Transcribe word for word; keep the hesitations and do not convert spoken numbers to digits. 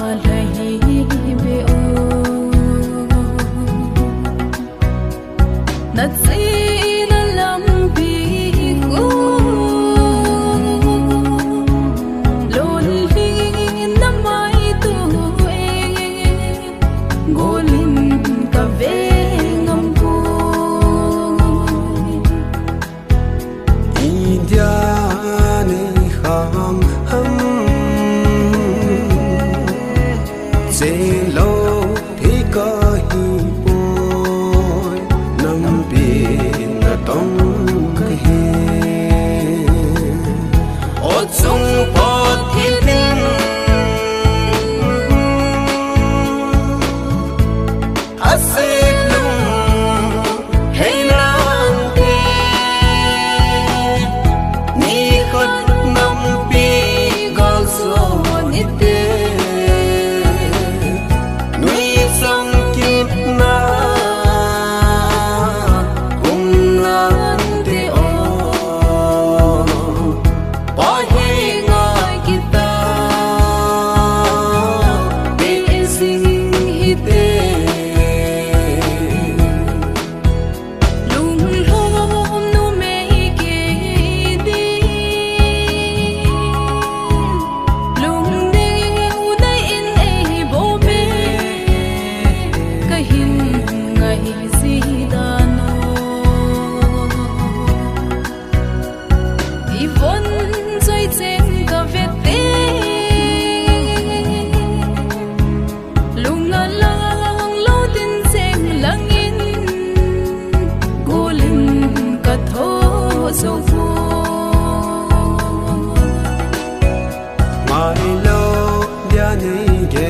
Alai be o, na chena lampi ko, lolhing na mai tu e, golin ka ve ngam ko. India ni kham ham, se lo thi ka hi poi, nampi na tong ka hi. O chung pot hi din, a se lung hei lang te, ni khut nampi gal so ni te, nui sang kit na hung lang te o, pa hei ngai kita, te sing hi te. Lunglhom numei kei din, lungneo dai in ei bou be, ka hin ngai ji dan o. I von choi cheng ka ve te, lung a lang lo din cheng lang in, golin ka tho zo ko. Ngai lo dia nei ge